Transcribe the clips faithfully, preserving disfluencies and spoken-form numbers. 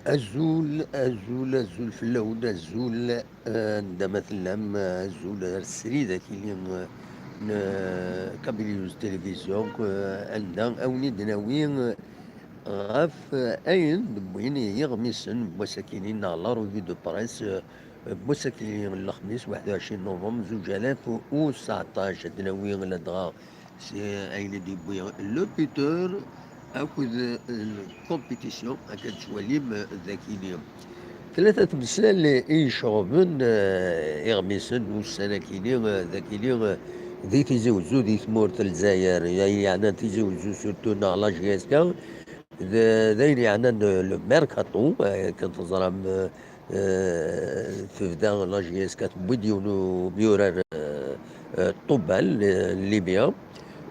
Azul, azul, azul fell-awen, azul, eh, anda ma tellam, eh, azul ar srid akini, eh, n, eh, Kabylie News Télévision, eh, anda awen-id-nawi, eh, ɣef, eh, ayen d-wwin yiɣmisen n wass-akini neɣ la revue de presse, eh, n wass-akini n lexmis waḥed u ɛecrin novembre zuǧ alaf u tseɛṭac. Ad d-nawi ladɣa si ayen i d-yewwi le buteur akked, eh, lkompétition akka d-tettwalim, eh, dakini. Tlata temsal i iceɣben, eh, iɣmisen n ussan akini, eh, dakini, eh, di Tizi Wezzu, di tmurt n Lezzayer, ayen yeɛnan Tizi Wezzu surtout neɣ la J S K, d, d ayen yeɛnan le mercato, eh, akken teẓram, eh, eh, tebda la J S K tewwi-d yiwen umyurar, eh, eh, Ṭubal, eh, n Libya,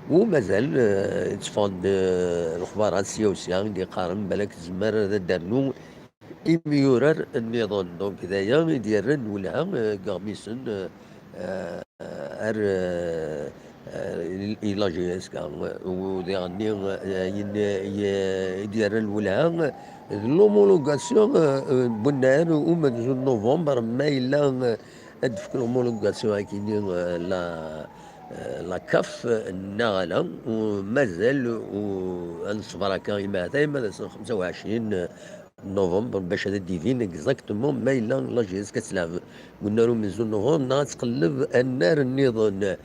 u mazal, eh, tteffɣen-d, eh, lexbarat sya u sya i d-yeqqaren balak tezmer ad d-ternu imyurar nniḍen. Donc d aya i d-yerran lwelha, eh, deg iɣmisen, eh, eh, ar, eh, eh, i la J S K. U diɣenni, eh, ayen i, i d-yerran lwelha, eh, d l'homologation, eh, eh, n wennar umenzu n novembre, ma yella, eh, ad d-tefk l'homologation akini, eh, la, eh, la CAF, eh, neɣ ala, u mazal, u ad neṣber akka, imata, ima d ass n xemsa u ɛecrin, eh, novembre, bac ad d-ibin exactement ma yella la J S K ad telɛeb wennar umenzu n novembre neɣ ad tqelleb annar nniḍen.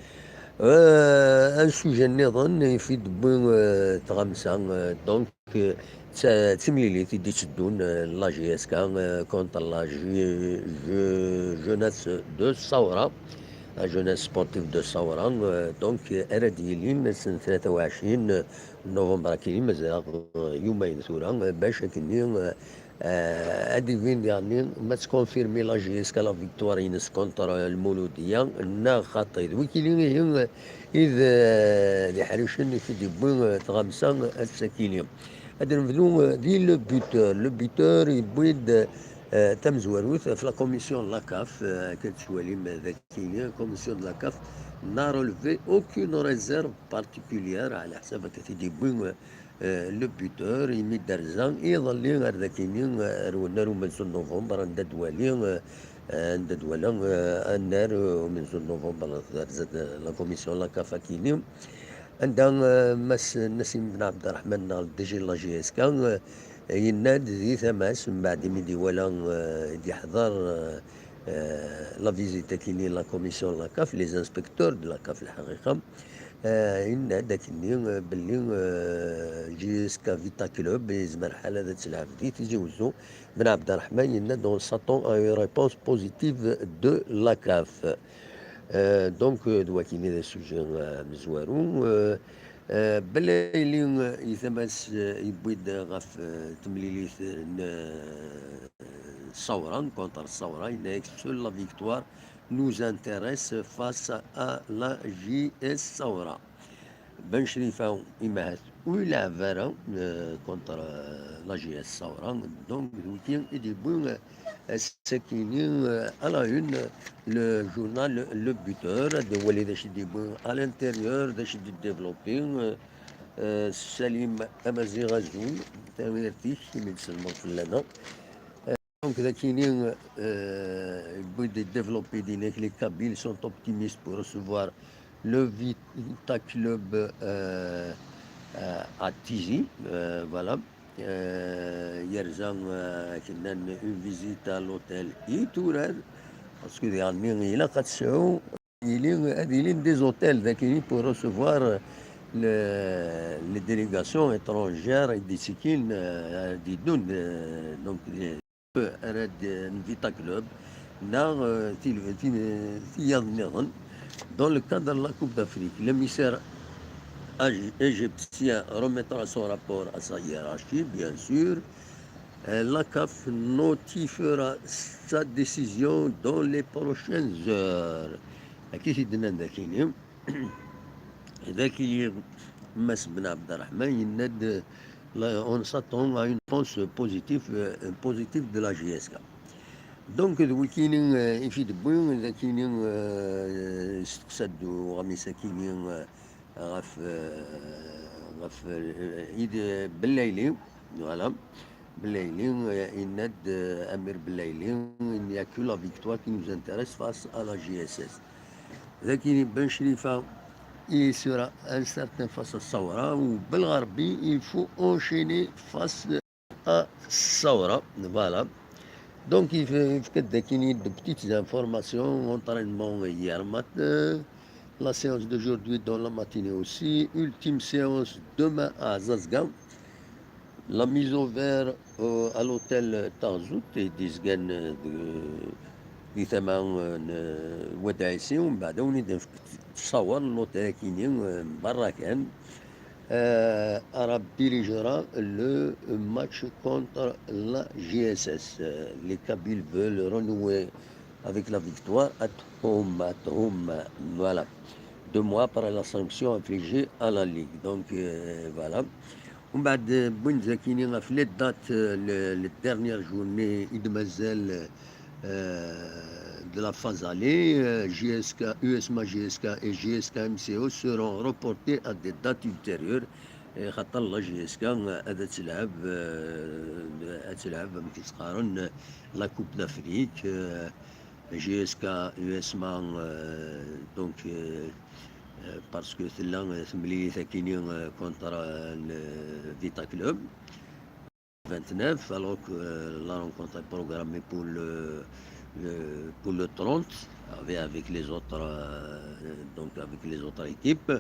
Eh, un sujet nniḍen i fi d-tewwi, eh, tɣamsa, eh, donc, eh, d ta-, d timlilit i d-itteddun, eh, la J S K, eh, contre la J-, Je-, Jeunesse de Saoura, la Jeunesse Sportive de Saoura, eh, donc, eh, ara d-yilin ass n tlata u ɛecrin novembre akini, mazal, eh, yumayen tura, eh, bac akkenni, eh, eh, ad d-ibin diɣenni ma tettkonfirmi la J S K la victoire-ines contre Lmuludiya neɣ xaṭi. D wikini ihi, eh, i d, eh, d iḥricen i fi d-yewwi, eh, tɣamsa, eh, ass-akini. Ad d-nebdu, eh, di le buteur. Le buteur yewwi-d, eh, tamezwarut ɣef la commission n la CAF, eh, akka tettwalim dakini, commission de la CAF n'a relevé aucune réserve particulière, ɛla ḥsab akka t-id-yewwi, eh, eh, le buteur, imi d-terza iḍelli ar dakini, eh, ar wennar umenzu n novembre, anda d-wali, eh, eh, anda d-wala, eh, annar, eh, umenzu n novembre, terza-d, eh, la commission la CAF akini, anda, eh, Mass Nassim Ben Abderrahmane neɣ le D G la J S K, eh, yenna-d di tama-s, mbeɛd imi d-iwala, eh, d-iḥḍer, eh, eh, la visite akini la commission la CAF, les inspecteurs de la CAF, lḥaqiqa, eh, yenna-d akkenni, eh, belli, eh, J S K Vita Club yezmer ḥal ad telɛeb di Tizi Wezzu. Ben Abderrahmane yenna-d: on s'attend à une réponse positive de la CAF. Eh, donc, eh, d wakini d asujet, eh, amezwaru. Eh, eh, Belayli, eh, i tama-s, eh, yewwi-d ɣef, eh, temlilit n, eh, Saoura, contre Saoura, yenna-yak: seule la victoire nous intéresse face à la J S Saoura. Ben Chrifa, imahat ur yelɛab ara, eh, contre, eh, la J S Saoura. Donc, d wiki i d-yewwi, eh, ass-akini, eh, à la une, le journal Le Buteur, ad nwali d acu i d-yewwi à l'intérieur, d acu i d-développé, eh, eh, Salim Amaziɣ, azul, tanemmirt-ik imi d-tselmeḍ fell-aneɣ. Donc, dakini, euh, yewwi-d développé din-ak: les Kabyles sont optimistes pour recevoir le Vita Club, euh, euh, à Tizi, euh, voilà. Euh, yerza, euh, akken nnan, une visite à l'hôtel Iturer, parce que diɣenni ilaq ad tesɛu, yili, ad ilin des hôtels dakini pour recevoir, euh, le, les délégations étrangères i d-ittekkin, euh, ad d-yeddun, euh, donc, les, ara d-, n Vita Club, neɣ, euh, ti-, ti-, tiyaḍ nniḍen. Dans le cadre de la Coupe d'Afrique, l'émissaire égy-, égyptien remettra son rapport à sa hiérarchie, bien sûr. Euh, la CAF notifiera sa décision dans les prochaines heures. Akka i t-id-nnan dakini. Dakini, Mass Ben Abderrahmane yenna-d, la, on s'attend à une réponse positive, euh, positive de la J S K. Donc, d wikini, euh, i fi d-wwi, dakini, euh, yesteqsa-d uɣmis akini, euh, ɣef, euh, ɣef, euh, i d-, Belayli, voilà. Belaïli, euh, yenna-d, euh, Amir Belaïli, il n'y a que la victoire qui nous intéresse face à la J S S. Dagi, Ben Chrifa, il sera incertain face à Saoura, ou Belgharbi, il faut enchaîner face à Saoura. Voilà. Donc, il fait, il fait des, des petites informations, entraînement hier matin, la séance d'aujourd'hui dans la matinée aussi, ultime séance demain à Azazga. La mise au vert, euh, à l'hôtel Tarzout, i d-izgan, euh, di tama, euh, n Wad Ɛisi, umbeɛd ad wen-id-nefk ttṣawar n l'hôtel-agi-nni, euh, mberra kan. Euh, Arabe dirigera le match contre la J S S. Euh, les Kabyles veulent renouer avec la victoire. At home, at home. Voilà. Deux mois après la sanction infligée à la Ligue. Donc, euh, voilà. Umbeɛd, euh, wwin-d dagi-nni ɣef les dates, euh, le, les dernières journées i d-mazal, euh, de la phase aller, euh, J S K, U S M A J S K et J S K M C O seront reportés à des dates ultérieures. Eh, xaṭer la J S K, euh, ad tleɛb, euh, ad tleɛb, amek i s-qqaren, la Coupe d'Afrique, euh, J S K, U S M A, euh, donc, euh, euh, parce que tella, euh, temlilit akini, euh, contre, euh, le Vita Club. Vingt-neuf, alors que, euh, la rencontre est programmée pour le, le, pour le trente, avec, avec les autres, euh, donc avec les autres équipes.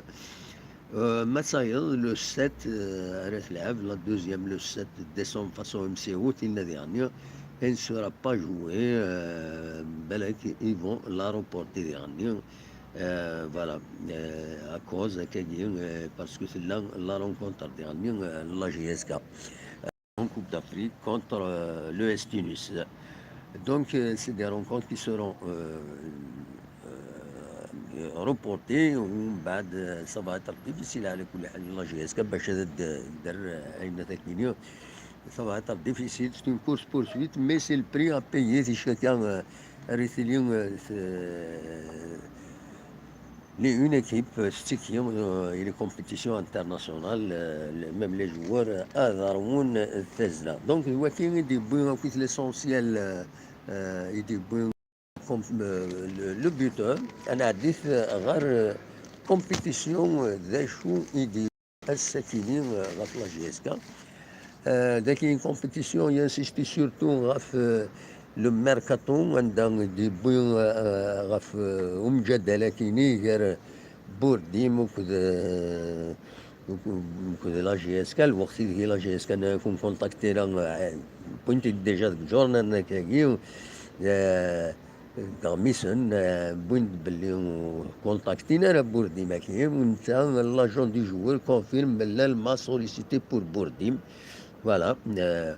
Euh, Matsaïr, le sept, euh, à Retlève, la deuxième, le sept décembre, face au M C O, il n'a rien. Elle ne sera pas jouée. Euh, Belek, ils vont la reporter dernier. Euh, voilà. Euh, à cause, euh, parce que c'est la, la rencontre dernière, euh, la J S K. En Coupe d'Afrique contre, euh, l'E S Tunis. Donc, euh, c'est des rencontres qui seront, euh, euh, reportées. Ou, bah, de, ça va être difficile à l'écouler. La J S K, bah, je vais dire, euh, une attaque mignonne. Ça va être difficile. C'est une course-poursuite, mais c'est le prix à payer. Si chacun, euh, récilie, euh, c'est, une équipe, euh, sticky, euh, et les compétitions internationales, euh, les, même les joueurs, euh, ad ṛwun, euh, tazzla. Donc, wagi i d-yewwi akk l'essentiel, euh, euh, i d-yewwi comme, euh, le, le buteur, ad nɛeddi, euh, ɣer, euh, compétition, euh, d acu i d ass-agi-nni, euh, ɣef la J S K. Euh, dagi, une compétition, il insiste surtout ɣef, euh, le mercato, anda i d-yewwi, euh, ɣef, euh, umjadal-agi-nni gar Bourdim akked, euh, akked la J S K, lweqt ideg la J S K n-, kuncontacti ra, euh, wwin-t-id déjà deg journal-agi, euh, Dɣmisen, euh, wwin-d belli ur contactin ara Bourdim-agi, netta l'agent du joueur confirme Bellal m'a sollicité pour Bourdim. Voilà. Euh,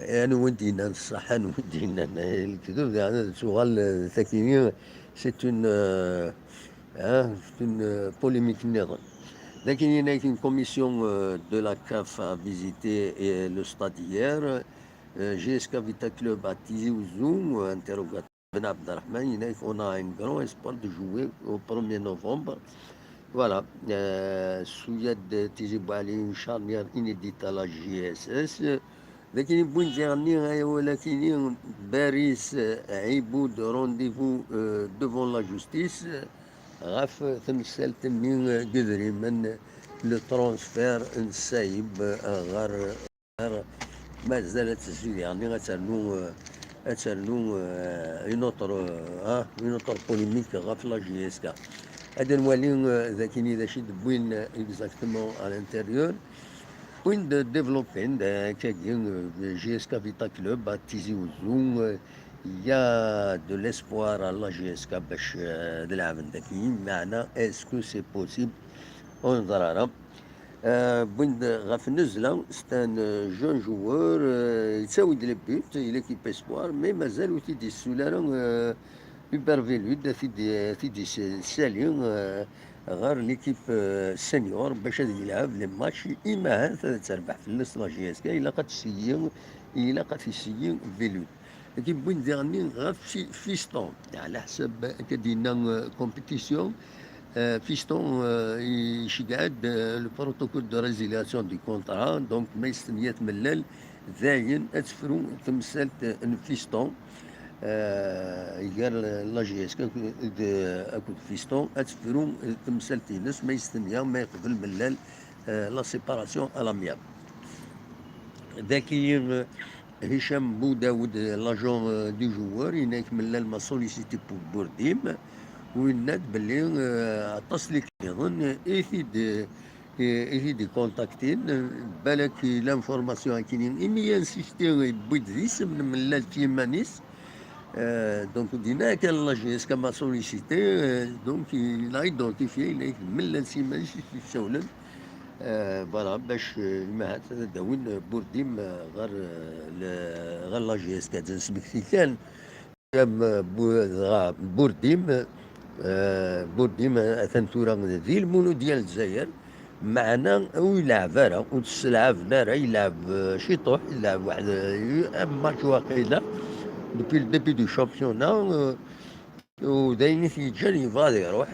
anwa i d-yennan ṣṣeḥ, anwa i d-yennan, eh, lekdeb, daɣen ad tuɣal, euh, tagi, c'est une, euh, hein, c'est une, euh, polémique nniḍen. Dagi, une commission, euh, de la CAF a visité, euh, le stade hier. Euh, J S K Vita Club à Tizi Ouzou, euh, interrogatoire. Ben Abderrahmane, il a dit, on a un grand espoir de jouer au premier novembre. Voilà. Euh, Souyad Tizi Bouali, une charnière inédite à la J S S. Dagi, wwin-d diɣen, ay awal akini, Baris, euh, Iboud, rendez-vous, euh, devant la justice. Ɣef temsalt-nni, euh, n yidrimen, le transfert n Saïb, euh, ɣer Mazal ad tezzi diɣen, ad ternu, euh, ad ternu, euh, une autre, euh, hein, une autre polémique ɣef la J S K. Ad nwali, euh, dagi d acu i d-wwin, euh, exactement à l'intérieur. Wwin-d développé, euh, kagi, euh, J S K Vita Club à Tizi Ouzou, euh, il y a de l'espoir à la J S K bac, euh, ad lɛben dagi, meɛna est-ce que c'est possible? Ur neẓri ara. Euh, wwin-d ɣef Nezla, c'est un, euh, jeune joueur, euh, yettawi-d les buts i l'équipe espoir, mais mazal ur t-id-yessuli ara, euh, Hubert Velud, ad t-id-, ad t-id-yessali, euh, ɣer l'équipe, euh, senior, bac ad yelɛeb les matchs, imahat ad terbeḥ fell-as la J S K, ilaq ad t-yesseyyi, ilaq ad t-yesseyyi Velud. Dagi wwin-d diɣen ɣef Fi-, Fiston. Ɛla ḥsab akka d-yenna, euh, compétition, euh, Fiston, euh, iceggeɛ-d, euh, le protocole de résiliation du contrat, donc ma yestenya tmellal, Dayen ad tefru temsalt n Fiston, eh, gar la G S K akked, akked Fiston, ad tefru temsalt-ines, ma yestenya, ma yeqbel Mellal, eh, la séparation à l'amiable. Daki, eh, Hicham Boudaoud, l'agent, eh, du joueur, yenna-k Mellal m'a sollicité pour Bourdim, u yenna-d belli, eh, aṭas n lekniḍen i t-id, i, i t-id-ikontaktin, balak l'information akini, imi insisté, yewwi-d d isem n Mellal s yiman-is. Euh, donc, dina kan la G S K m'a sollicité, euh, donc il a identifié, il a dit, Mellal s yiman-is i t-id-issawlen. Euh, voilà, bac, euh, imahat ad d-awin, euh, Bourdim, euh, ɣer, euh, le-, ɣer la G S K, ad nesmekti kan. Am, euh, Bu-, dɣa Bourdim, euh, Bourdim, euh, atan tura di lmunu diyal Lezzayer, meɛna ur yelɛab ara, ur t-sselɛaben ara, yelɛab, euh, ciṭuḥ, yelɛab waḥed, euh, un match waqila, depuis le début du championnat, euh, u d ayen i t-yeǧǧan yebɣa ad iruḥ.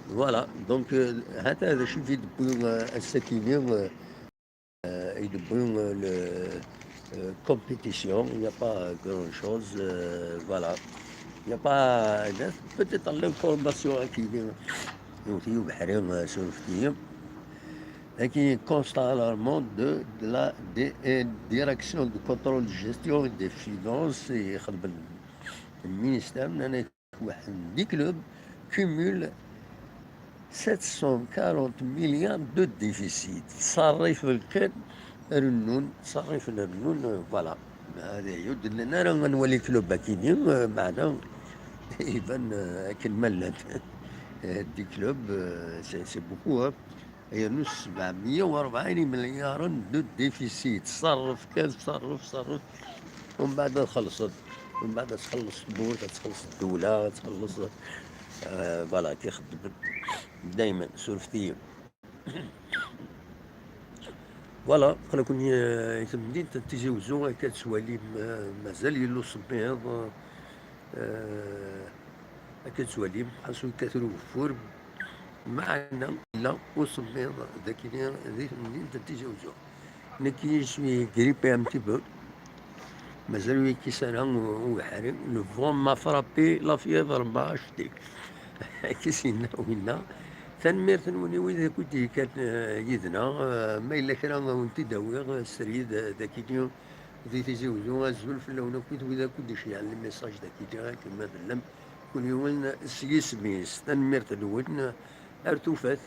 Voilà, donc, euh, hata d acu i d-yewwi, euh, ass-akini, euh, euh, i d-yewwi, euh, le, euh, compétition, il n'y a pas grand-chose, euh, voilà. Il n'y a pas, peut-être l'information akini, yewwet-iyi ubeḥri, euh, surfet-iyi. Akini, constat alarmant de, de la di-, euh, direction de contrôle de gestion et des finances, i ixeddmen le ministère, nnan-ak waḥed dix clubs cumule sept cent quarante milliards de déficit. Ṣerrifen kan, rennun, ṣerrifen, rennun, euh, voilà. Hada ur d-nnan ara ad nwali club akini, euh, meɛna iban, euh, akken ma llan. Euh, dix clubs, euh, c'est, c'est beaucoup, hein. Yernu sebɛemya u rebɛin imelyaren de déficit. Ṣerref kan, ṣerref, ṣerref. Umbeɛd ad txellṣeḍ. Umbeɛd ad txelleṣ tmurt, ad txelleṣ ddewla, ad txelleṣ, euh, voilà, kif xeddmen. Daymen, surfet-iyi. Voilà, aql-aken, euh, i temdint n Tizi Wezzu, akka tettwalim, euh, mazal yella usemmiḍ, euh, akka tettwalim, ḥasu yekkat ugeffur, meɛna yella usemmiḍ dagi di temdint n Tizi Wezzu. Nekk, je suis grippé un petit peu. Mazal ur yekkis ara u-, ubeḥri. Le vent m'a frappé, la fièvre m'a acheté. Akka i s-yenna winna. Tanemmirt-nwen i wid akk i d-yekkan, eh, yid-neɣ. Eh, ma yella kra, ad wen-t-id-awiɣ, eh, srid, eh, dagi di Tizi Wezzu. Azul fell-awen akkit wid akk i d-iceyyɛen le message dagi di, akken ma tellam. Kul yiwen s yisem-is. Tanemmirt-nwen. Ar tufat.